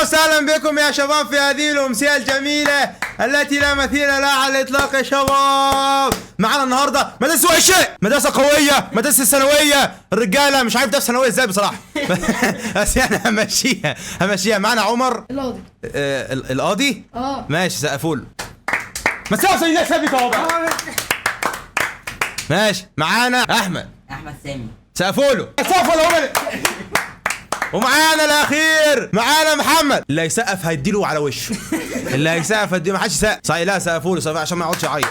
وسهلا بكم يا شباب في هذه الامسيه الجميلة التي لا مثيل لها على الاطلاق يا شباب. معانا النهارده مدرسه وحشة، مدرسه قوية، مدرسه الثانوية، الرجالة مش عارف ده في ثانوية ازاي بصراحة. بس يعني همشيها همشيها. معانا عمر القاضي. القاضي. اه ماشي، سقفوا له. ما تسقفش ليه ثابت اهو بقى. ماشي، معانا احمد. احمد سامي. سقفوا له، سقفوا له عمر. ومعانا الاخير، معانا محمد. اللي هيسقف هيديله على وشه. اللي هيسقف هيديله، ما حدش يسقف. صحيح، لا سقفوا له، سقفوا عشان ما يقعدش يعيط.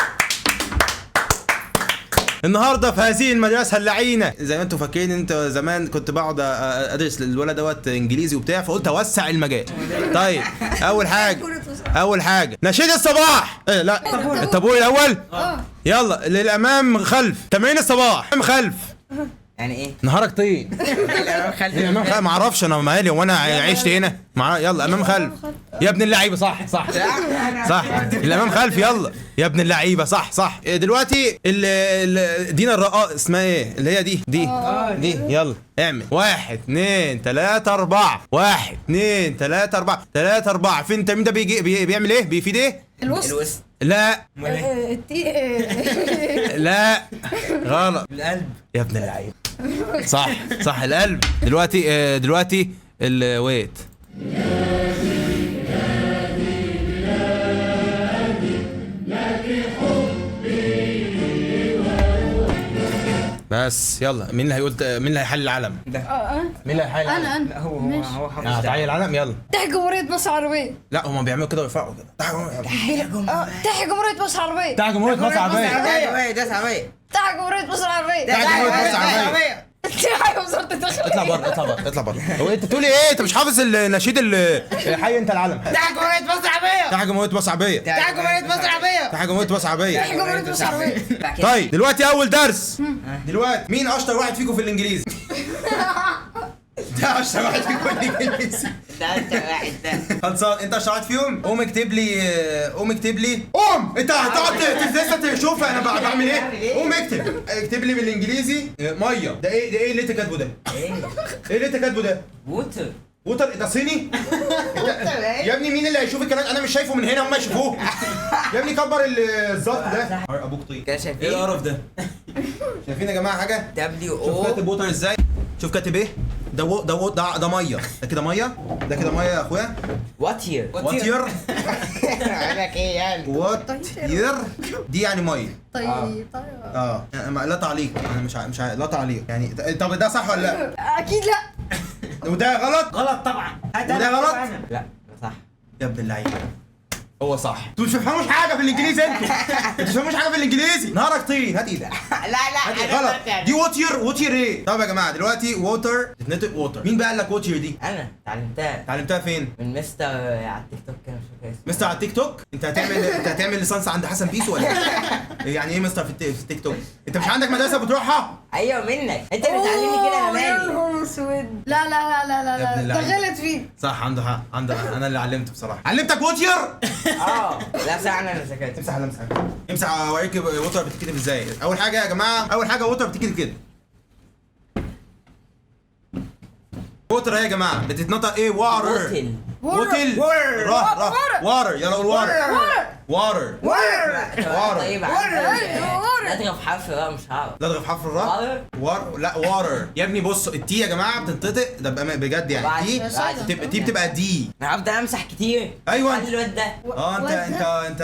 النهارده في هذه المدرسة اللعينه، زي ما انتم فاكرين، انت زمان كنت بقعد ادرس للولد دوت انجليزي وبتاع، فقلت اوسع المجال. طيب، اول حاجة، اول حاجة نشيد الصباح. ايه؟ لا، الطابور الاول. اه. يلا للامام خلف، تمرين الصباح خلف. يعني ايه؟ نهارك طين. الامام خلف. الامام خلف، ما اعرفش انا مالي وانا عشت هنا مع... يلا امام خلف يا ابن اللعيبة. صح صح صح، الامام خلف. يلا يا ابن اللعيبة، صح صح. إيه دلوقتي دينا الرقاص اسمها ايه اللي هي دي دي دي؟ يلا اعمل واحد اثنين ثلاثة أربعة، واحد اثنين ثلاثة أربعة، ثلاثة أربعة. فين التمرين ده؟ بيجي بيعمل ايه؟ بيفيد ايه؟ الوسط. الوسط. لا. التي. لا، غلط. القلب. يا ابن اللعيبة، صح صح، القلب. دلوقتي دلوقتي ال wait. بس يلا، مين اللي هيقول؟ مين اللي هيحل العلم؟ ده. اه. مين اللي هيحل العلم؟ انا انا. لا، هو هو. ماشي. هو حافظ ده. تعالي العلم، يلا. تحيا جمهورية مصر العربية. لا، هما بيعملوا كده ويرفعوا كده. اه، تحيا جمهورية مصر العربية. تعالى جمهورية مصر العربية. ده ده عربية. تحيا جمهورية مصر العربية. تعالى جمهورية مصر العربية. تحيا وزارة الداخلية. اطلع بره، اطلع بره، اطلع بره. هو انت بتقولي ايه؟ انت مش حافظ النشيد حي انت العلم. ده جمهورية مصر العربية. تعالى جمهورية مصر العربية. ده جمهورية مصر العربية. تعالى جمهورية مصر العربية. تحيا جمهورية مصر العربية. طيب دلوقتي اول درس. دلوقتي مين اشطر واحد فيكم في الانجليزي؟ ده اشطر واحد فيكم في الانجليزي. ده انت واحد ده. خلصان، انت اشطر واحد فيهم. قوم اكتب لي، قوم اكتب لي، قوم. انت هتقعد لسه تشوف انا بعمل ايه؟ قوم اكتب، اكتب لي بالانجليزي مية. ده ايه؟ ده ايه اللي انت كاتبه ده؟ ايه؟ ايه اللي انت كاتبه ده؟ water. water؟ ده صيني؟ يا ابني مين اللي هيشوف الكلام؟ انا مش شايفه من هنا، هم يشوفوه. يا ابني كبر الظرف ده. ابوك طين. كده شايفين؟ ايه القرف ده؟ شايفين يا جماعة حاجة؟ W شوف O. كاتب water ازاي؟ شوف كاتب ايه؟ ده و... ده و... ده ده مية، ده كده مية، ده كده مية يا اخويا. water. water. لك ايه يعني؟ water دي يعني مية. طيب طيب. اه لا تعليق، انا مش لا تعليق يعني. طب ده صح ولا لا؟ اكيد لا. وده غلط؟ غلط طبعا. وده غلط؟ لا، ده صح. يا ابن اللعيبة، هو صح. انتوا مش بتفهموش حاجة في الانجليزي، انتوا انتوا مش بتفهموش حاجة في الانجليزي. نهارك طين. هات ايدك. لا لا، هات إيدك. أنا غلط يعني. دي water. water ايه؟ طب يا جماعة دلوقتي water تتنطق water. مين بقى قال لك water دي؟ انا اتعلمتها. اتعلمتها فين؟ من مستر على التيك توك، انا مش فاكر اسمه. مستر على التيك توك؟ انت هتعمل ليسانس عند حسن بيسو ولا ايه؟ يعني ايه مستر في التيك توك؟ انت مش عندك مدرسه بتروحها؟ ايوه منك، انت اللي بتعلمني كده، انا أوه، يا مالي. نهار اسود. لا لا لا لا لا يا ابن لا، ده اللعيبة. غلط فيه. صح، عنده حق، عنده حق. انا اللي علمته بصراحة. علمتك water؟ اه لا صح، انا اللي ذاكرت. امسح، امسح، امسح، اوريك water بتتكتب ازاي. اول حاجة يا جماعة، اول حاجة water بتتكتب كده. water اهي يا جماعة بتتنطق ايه؟ water. water. water. را را water. يلا قول water. water. water. طيب water. لا تغف حرف بقى، مش هعرف. لا تغف حرف الراء. water. war، لا water يا ابني. بص ال T يا جماعة بتنطق ده بقى بجد يعني. T بتبقى T، بتبقى D. انا هفضل امسح كتير. ايوه. خلي الواد ده. اه انت انت انت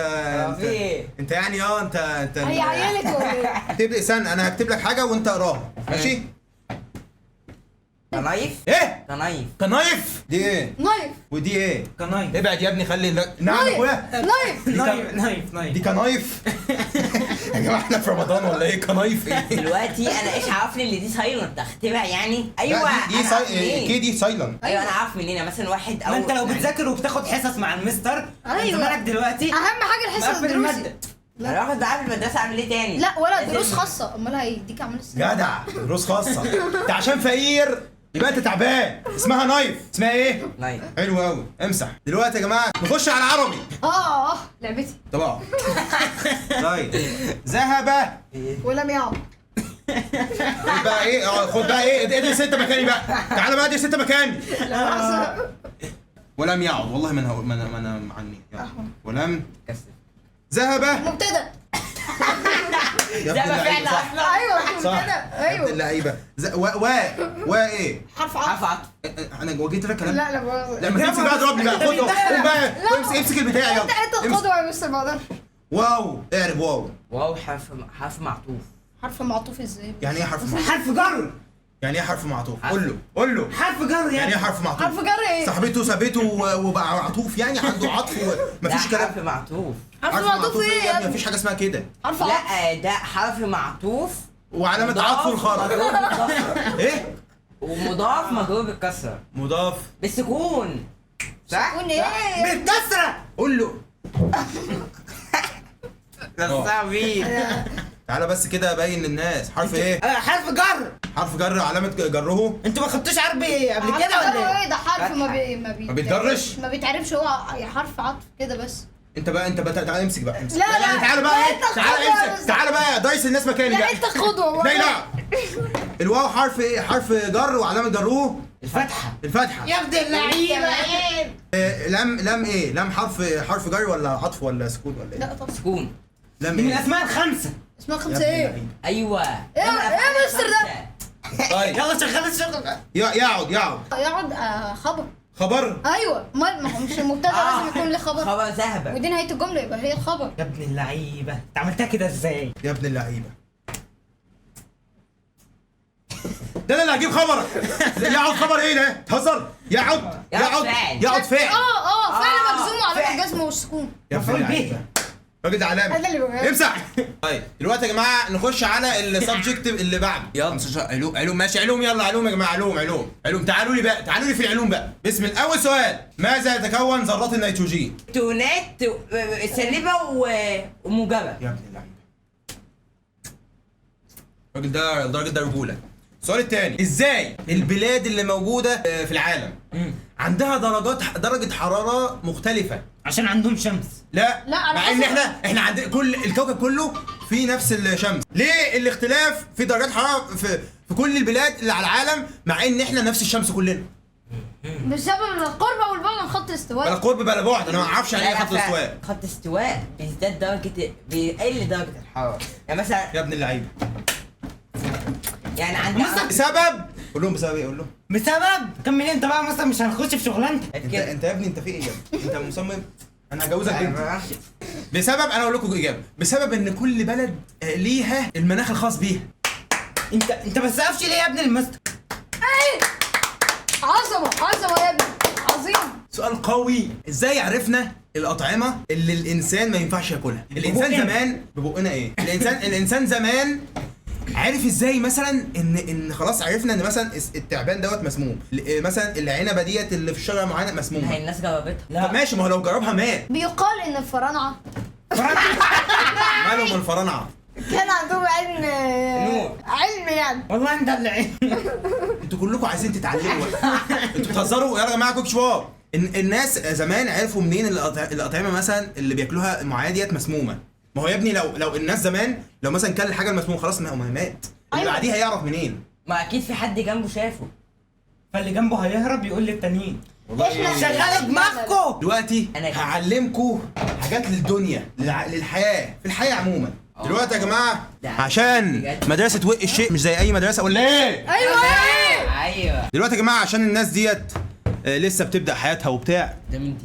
في ايه؟ انت يعني اه انت انت هي عيالك ولا ايه؟ اكتب لي، استنى انا هكتب لك حاجة وانت اقراها، ماشي؟ knife. ايه؟ knife. knife دي ايه؟ knife. ودي ايه؟ knife. ابعد يا ابني، خلي نعم يا اخويا. knife. knife knife knife. دي knife؟ يا جماعة احنا في رمضان ولا ايه؟ knife ايه؟ دلوقتي انا ايش عارفني اللي دي silent اختبع يعني؟ ايوه لا، دي أنا عارف منين. K دي silent. ايوه انا عارف منين، يعني مثلا واحد او ما انت لو بتذاكر وبتاخد حصص مع المستر أيوة. زمانك دلوقتي اهم حاجة الحصص مقفل الدروسي. المادة. انا باخد معاه في المدرسة، اعمل ايه تاني؟ لا ولا دروس خاصة، امال هيديك اعمال السنة. جدع، دروس خاصة. انت عشان فقير يبقى انت تعبان. اسمها knife. اسمها ايه؟ knife. حلو قوي. امسح. دلوقتي يا جماعة نخش على العربي. اه اه لعبتي. طبعا. طيب ذهب ولم يعد. خد بقى ايه؟ خد بقى ايه؟ ادرس انت مكاني بقى. تعالى بقى ادرس انت مكاني. لا. ولم يعد. والله ما انا عني. ولم ذهب مبتدا. ذهب فعل اصلا. ايوه مبتدا. ايوه اللعيبة. و و ايه؟ حرف عطف. حرف عطف. انا واجهت لك كلام. لا لا لا ما تمسك بقى، اضربني بقى، خد قوم بقى امسك البتاع يلا. انت القدوة يا مستر، ما اقدرش. واو، اعرب واو. واو حرف معطوف. حرف معطوف ازاي؟ يعني ايه حرف معطوف؟ حرف جر. يعني ايه حرف معطوف؟ قول له قول له حرف جر. يعني ايه حرف معطوف؟ حرف جر ايه؟ صاحبته سابته وبقى معطوف، يعني عنده عطف ومفيش كلام. حرف معطوف. حرف معطوف ايه يا ابني؟ مفيش حاجة اسمها كده. حرف عطف. لا ده حرف معطوف وعلامة عطفه الخرا. ايه؟ ومضاف مجرور بالكسرة. مضاف بالسكون. صح؟ سكون ايه؟ بالكسرة. قول له. ده صعب. تعالى بس كده باين للناس. حرف ايه؟ حرف جر. حرف جر، علامة جره. انتوا ما خدتوش عربي قبل كده ولا ايه؟ ده حرف ما بيتجرش، ما بيتعرفش، هو حرف عطف كده بس. انت بقى تعالى امسك بقى، امسك. لا لا تعالى بقى، تعالى امسك، تعالى بقى دايس الناس مكاني. لا انت قدوة. لا لا. الواو حرف ايه؟ حرف جر وعلامة جره الفتحة. الفتحة يا ابن اللعيبة. لم لم ايه؟ لم حرف جر ولا عطف ولا سكون ولا ايه؟ لا طبعا سكون. لم من الاسماء الخمسة. اسماء خمسة ايه؟ ايوه. ايه يا مستر ده؟ طيب يلا شغال الشغل. يقعد يقعد. خبر. خبر؟ ايوه، ما هو مش المبتدا لازم يكون له خبر. خبر ذهب ودي نهاية الجملة يبقى هي الخبر. يا ابن اللعيبة، انت عملتها كده ازاي؟ يا ابن اللعيبة. ده انا اللي هجيب خبرك. يقعد خبر ايه ده؟ تهزر؟ يقعد يقعد يقعد فعل. فعل مجزوم وعلامة الجزم والسكون. يا ابن اللعيبة، الراجل ده علامة. امسح. طيب دلوقتي يا جماعة نخش على ال subject اللي بعده. يلا علوم علوم، ماشي علوم، يلا علوم يا جماعة، علوم علوم علوم. تعالوا لي بقى، تعالوا لي في العلوم بقى. بسم الله. اول سؤال، ماذا يتكون ذرات النيتروجين؟ الكترونات سالبه وموجبه. يا ابن اللعيبة، الراجل ده الراجل ده رجوله. السؤال الثاني، ازاي البلاد اللي موجودة في العالم عندها درجه حرارة مختلفة؟ عشان عندهم شمس. لا لا، مع ان احنا عند كل الكوكب كله في نفس الشمس، ليه الاختلاف في درجات حرارة في كل البلاد اللي على العالم مع ان احنا نفس الشمس كلنا؟ بسبب القرب والبعد عن خط الاستواء. بلا قرب بلا بعد، انا ما اعرفش يعني ايه خط الاستواء. خط استواء بيزداد درجه، بيقل درجه الحرارة، يعني مثلا. يا ابن اللعيبة، يعني عندنا بسبب. قول لهم بسبب ايه؟ قول لهم بسبب. كمل انت بقى، مثلا مش هنخش في شغلانتك. انت يا ابني، انت في ايه يا ابني؟ انت مصمم انا هجوزك بنتي. بسبب، انا اقول لكم اجابه، بسبب ان كل بلد ليها المناخ الخاص بيها. انت ما تسقفش ليه يا ابن المستر؟ ايه عظمه عظمه يا ابني، عظيم. سؤال قوي، ازاي عرفنا الاطعمة اللي الانسان ما ينفعش ياكلها؟ الانسان زمان ببقنا ايه؟ الانسان زمان عارف ازاي مثلا ان خلاص عرفنا ان مثلا التعبان دوت مسموم، مثلا العنبه ديت اللي في الشجرة معينة مسمومة. هي الناس جربتها. طب ماشي، ما هو لو جربها مات. بيقال ان الفراعنة. مالهم الفراعنة؟ كان عندهم علم. نور. علم يعني. والله انت اللي علم. انتوا كلكم عايزين تتعلموا. انتوا بتهزروا يا جماعة. كوك شباب، الناس زمان عرفوا منين الاطعمة مثلا اللي بياكلوها المعينة ديت مسمومة؟ ما هو يا ابني لو الناس زمان لو مثلا كل الحاجة المسمومه خلاص ما هو مات، اللي بعديها هيعرف منين؟ ما اكيد في حد جنبه شافه، فاللي جنبه هيهرب يقول للتانيين. والله شغلوا دماغكم. دلوقتي هعلمكم حاجات للدنيا، للحياة، في الحياة عموما. دلوقتي يا جماعة عشان مدرسه وق الشيء مش زي اي مدرسه ولا ايه؟ ايوه ايوه. دلوقتي يا جماعة عشان الناس ديت لسه بتبدا حياتها وبتاع،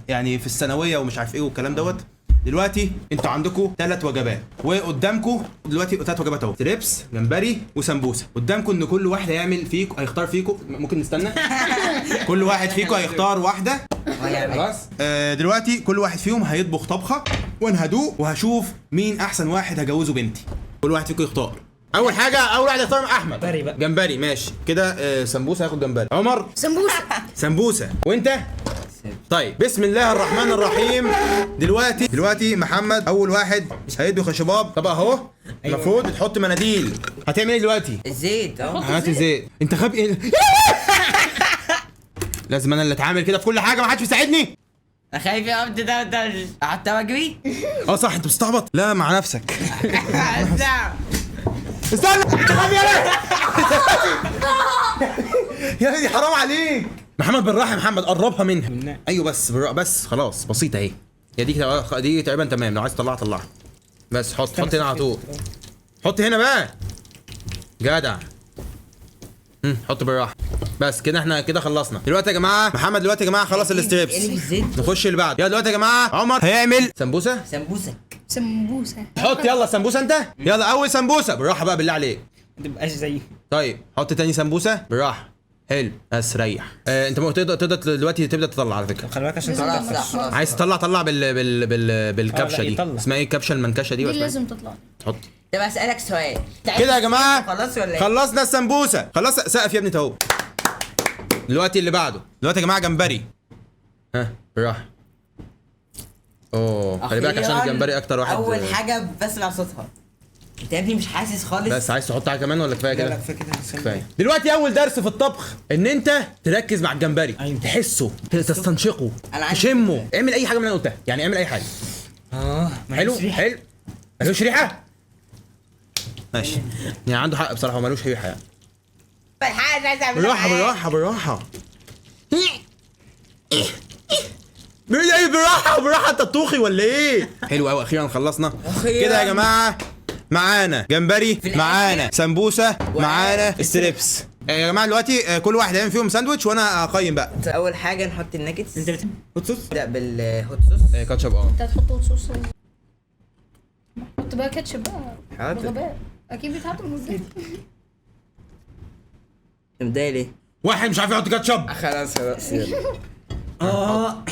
يعني في الثانوية ومش عارف ايه والكلام دوت. دلوقتي انتوا عندكم 3 وجبات، وقدامكم دلوقتي 3 وجبات اهو، strips، جمبري، وسمبوسه. قدامكم ان كل واحد هيعمل فيكم، هيختار فيكم، ممكن نستنى؟ كل واحد فيكم هيختار واحدة. خلاص؟ دلوقتي كل واحد فيهم هيطبخ طبخه، وانا هدوق وهشوف مين احسن واحد هجوزه بنتي. كل واحد فيكم يختار. اول حاجة، اول واحد يختار احمد. جمبري بقى. جمبري ماشي كده. سمبوسة هياخد جمبري. عمر سمبوسة. سمبوسة. وانت؟ طيب بسم الله الرحمن الرحيم. دلوقتي محمد اول واحد هيطبخ يا شباب. طب اهو المفروض بتحط مناديل. هتعمل ايه دلوقتي؟ الزيت اهو. هات الزيت. انت غبي ايه؟ لازم انا اللي اتعامل كده في كل حاجة، ما حدش بيساعدني. انا خايف يا عبد ده قعدت اجري. صح انت مستعبط. لا مع نفسك. استنى انت غبي يا. يا ابني حرام عليك. محمد بالراحة يا محمد، قربها منها. ايوه بس بس خلاص بسيطة اهي. يا دي تقريبا تمام، لو عايز تطلعها طلعها. بس حط هنا على طول. حط هنا بقى. جدع. حط بالراحة. بس كده احنا كده خلصنا. دلوقتي يا جماعة محمد دلوقتي يا جماعة خلص ال strips. نخش اللي بعده. يلا دلوقتي يا جماعة عمر هيعمل سمبوسة. سمبوسة. حط يلا سمبوسة انت. يلا اول سمبوسة بالراحة بقى بالله عليك. ما تبقاش زي. طيب حط تاني سمبوسة بالراحة. حلو بس ريح. انت تقدر دلوقتي تبدا تطلع على فكرة. خلي بالك عشان خلاص. عايز تطلع طلع بالكبشه دي. اسمها ايه الكبشه المنكشه دي؟ دي لازم تطلع. تحط. طب اسالك سؤال كده يا جماعة، خلاص ولا ايه؟ خلصنا السمبوسه، خلص. سقف يا ابني اهو. دلوقتي اللي بعده دلوقتي يا جماعة جمبري. ها بالراحة. اوه خلي بالك عشان الجمبري اكتر واحد. اول حاجة بسمع صوتها. انت يا ابني مش حاسس خالص. بس عايز تحط حاجة كمان ولا كفاية كده؟ لا كفاية كده. كفاية. دلوقتي اول درس في الطبخ ان انت تركز مع الجمبري. أيوة. تحسه، تستنشقه، تشمه، اعمل اي حاجة من اللي انا قلتها، يعني اعمل اي حاجة. حلو حلو. ملوش ريحه؟ ماشي. يعني عنده حق بصراحة، هو ملوش ريحه يعني. بالراحة بالراحة بالراحة. ايه بالراحة بالراحة، انت طوخي ولا ايه؟ حلو قوي، اخيرا خلصنا. كده يا جماعة معانا جمبري، معانا سمبوسة، معانا strips. يا جماعة دلوقتي كل واحد هيعمل فيهم ساندوتش وانا اقيم بقى. اول حاجة نحط الناجتس. انت بتحب hot sauce؟ لا بال hot sauce. كاتشب. انت هتحط hot sauce؟ حط بقى كاتشب بقى. بغباء اكيد بيتحط من قدام. انت متضايق ليه؟ واحد مش عارف يحط كاتشب. خلاص خلاص يلا.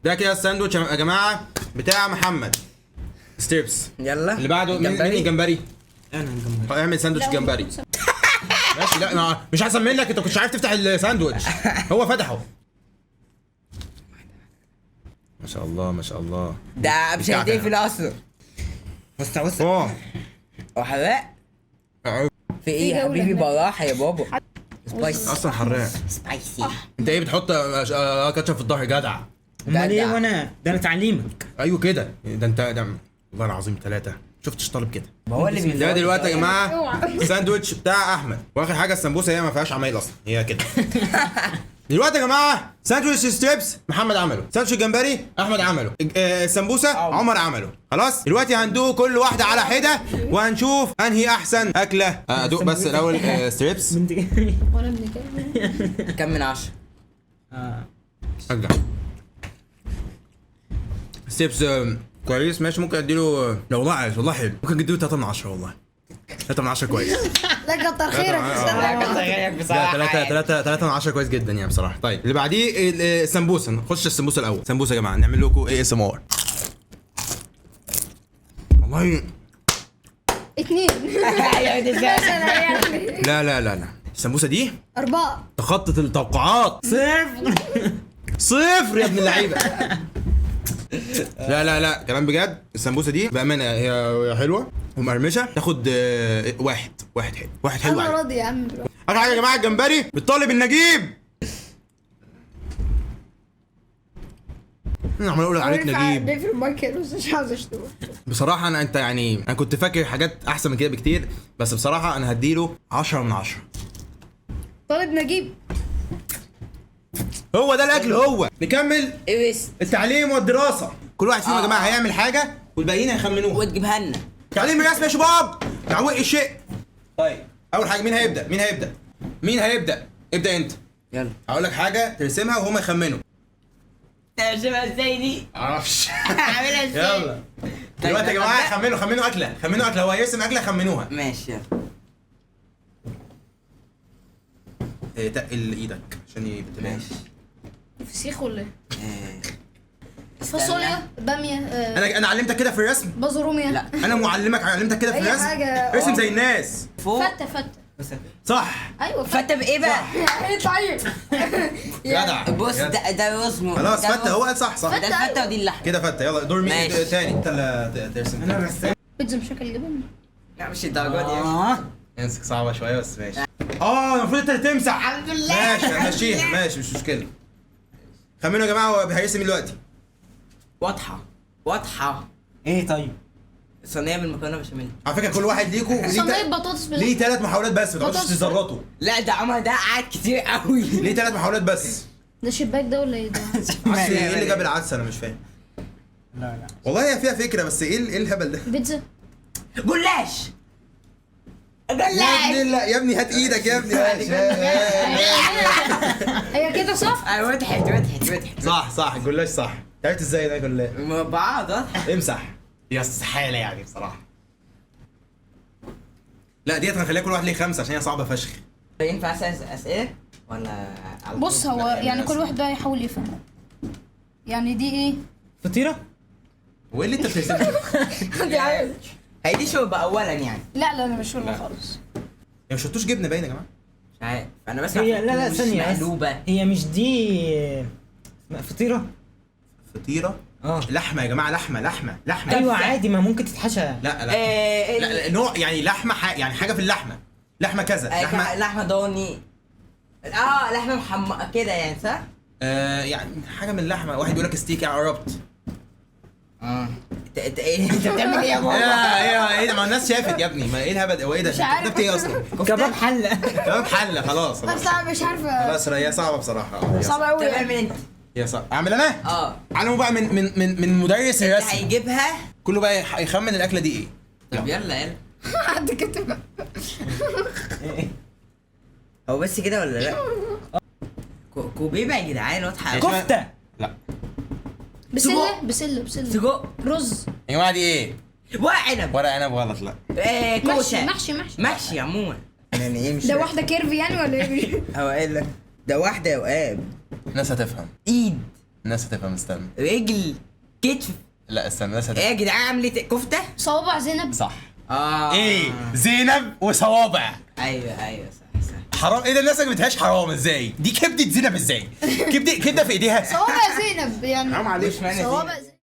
ده كده الساندوتش يا جماعة بتاع محمد. strips. يلا اللي بعده مين؟ الجمبري. انا الجمبري. اعمل ساندوتش جمبري. ماشي. لا مش احسن منك، انت كنتش عارف تفتح الساندوتش. هو فتحه. ما شاء الله ما شاء الله. ده مش هيتقفل اصلا. بص بص. هو حراق؟ في ايه يا حبيبي؟ براحة يا بابا. spicy اصلا حراق. spicy. انت ايه بتحط كاتشب في الظهر؟ جدع. امال ايه؟ وانا ده انا تعليمك. ايوه كده. ده انت ده والله العظيم ثلاثة شفتش طالب كده. ما هو اللي ده دلوقتي يا جماعة الساندوتش بتاع احمد. واخر حاجة السمبوسه هي ما فيهاش عمايل اصلا، هي كده. دلوقتي يا جماعة ساندوتش strips محمد عمله، ساندوتش الجمبري احمد عمله، السمبوسه عمر عمله. خلاص دلوقتي هندوق كل واحدة على حده وهنشوف انهي احسن اكله. ادوق بس الاول strips. وانا ابن كلب. كم من 10؟ ارجع. strips كويس ماشي، ممكن اديله لو والله والله حلو، ممكن اديله 3 من 10 والله. 3 من 10 كويس. لا كتر خيرك. لا كتر خيرك بصراحة. لا 3 من 10 كويس جدا يعني بصراحة. طيب اللي بعديه السمبوسه. نخش السمبوسه الاول. سمبوسة يا جماعة نعمل لكم ASMR. والله 2. لا لا لا لا السمبوسه دي 4. تخطت التوقعات. 0 0 يا ابن اللعيبة. لا لا لا كلام بجد. السمبوسه دي بامانه هي حلوة ومقرمشه. تاخد واحد حلو. واحد حلو. انا راضي يا عم. اخر حاجة يا جماعة الجمبري بالطالب النجيب. انا عمال اقول عليك نجيب. مش عاوز اشتمه بصراحة. انا انت يعني انا كنت فاكر حاجات احسن من كده بكتير، بس بصراحة انا هديله 10 من 10. طالب نجيب هو ده الاكل. هو نكمل ايه التعليم والدراسة. كل واحد فيهم يا جماعة هيعمل حاجة والباقيين هيخمنوها وتجيبها لنا. تعليم الرسم يا شباب. تعويق الشيء. طيب اول حاجة مين هيبدا؟ مين هيبدا؟ مين هيبدا؟ ابدا انت. يلا هقول لك حاجة ترسمها وهما يخمنوا. ترسمها ازاي دي؟ معرفش. اعملها ازاي؟ يلا دلوقتي يا جماعة خمنوا، خمنوا اكله، خمنوا اكله. هو هيرسم اكله خمنوها. ماشي يلا. تقل ايدك عشان يبقى تمام. ماشي. فسيخ ولا ايه؟ فاصوليا، باميه. انا علمتك كده في الرسم؟ بازوروميا. لا انا معلمك، علمتك كده في الرسم. ارسم زي الناس. فوق فته فته صح. ايوه فته بايه بقى؟ طيب جدع. بص ده رسم خلاص. فته هو قال صح صح. ده الفته ودي اللحمة كده. فته. يلا دور مين تاني؟ انت اللي ترسم. انا رسام بيتزا مشكل جبن. لا مش الدرجة دي يعني. امسك صعبة شوية بس ماشي. المفروض انت اللي تمسح. الحمد لله. ماشي ماشيها ماشي مش مشكلة. خمنوا يا جماعة هو هيرسم دلوقتي. واضحة واضحة. ايه طيب؟ صينية بالمكرونه بشاميل. على فكرة كل واحد ليكو صينية بطاطس باللحمه. ليه 3 محاولات بس، ما تقعدوش بطاطس. تزرطوا. لا ده عمر ده قعد كتير قوي. ليه 3 محاولات بس؟ ده شباك ده ولا ايه ده؟ عدس ايه اللي جاب العدس؟ انا مش فاهم. لا والله هي فيها فكرة، بس ايه الهبل ده؟ بيتزا. جلاش. يا ابني جلاش. لا يا ابني هات ايدك يا ابني. هي كده صح؟ ايوه وضحت وضحت وضحت. صح صح الجلاش صح. عرفت ازاي ده جلاش؟ مربعات واضحة. امسح يا استحالة يعني بصراحة. لا ديت هنخليها كل واحد ليه 5 عشان هي صعبة فشخ. ينفع اسال اسئلة ولا على بص طول؟ هو يعني كل واحد بقى يحاول يفهم. يعني دي ايه؟ فطيره؟ وايه اللي انت بترسمه؟ هي دي شوربة اولا يعني. لا لا انا مش شوربة خالص. يا مش شفتوش جبنه باين يا جماعة؟ مش عارف انا بسمع. هي لا لا ثانية بس. مقلوبة. هي مش دي اسمها فطيره؟ فطيره؟ لحمه يا جماعة، لحمه لحمه لحمه. ايوه عادي، ما ممكن تتحشى. لا لا لا, لا نوع يعني لحمه يعني حاجة في اللحمة، لحمه كذا، لحمه لحمه ضاني، لحمه محمرة كده يعني صح؟ يعني حاجة من اللحمة. واحد بيقول لك ستيك، يعني قربت. انت ايه انت بتعمل ايه يا بابا؟ ايه ده؟ ما الناس شافت يا ابني، ما ايه الهبل؟ هو ايه ده؟ مش عارف. كتبت ايه اصلا؟ كباب حله. كباب حله. خلاص بس انا مش عارفه. خلاص هي صعبة بصراحة. صعبة قوي. طب اعمل انت. يا صعب. اعمل انا؟ علموا بقى من من من من مدرس الرسم. هيجيبها كله بقى يخمن الاكلة دي ايه. طب يلا يلا. حد كتب هو بس كده ولا لا؟ كوبيبه يا جدعان واضحة. كفته. لا بسلة بسلة بسلة سجق. رز. يا جماعة دي ايه؟ ورق عنب. ورق عنب غلط. لا كوشة. محشي محشي محشي عموما. يعني ايه مش ده واحدة curvy يعني ولا ايه؟ هو ايه ده؟ ده واحدة يا وقاب. الناس هتفهم. ايد. الناس هتفهم. استنى. رجل. كتف. لا استنى الناس هتفهم. ايه يا جدعان عملت كفته؟ صوابع زينب. صح. ايه زينب وصوابع. ايوه ايوه صح صح. حرام ايه ده؟ الناس ما جبتهاش. حرام ازاي؟ دي كبده زينب ازاي؟ كبده في ايديها. صوابع زينب يعني. حرام عليك. صوابع زينب.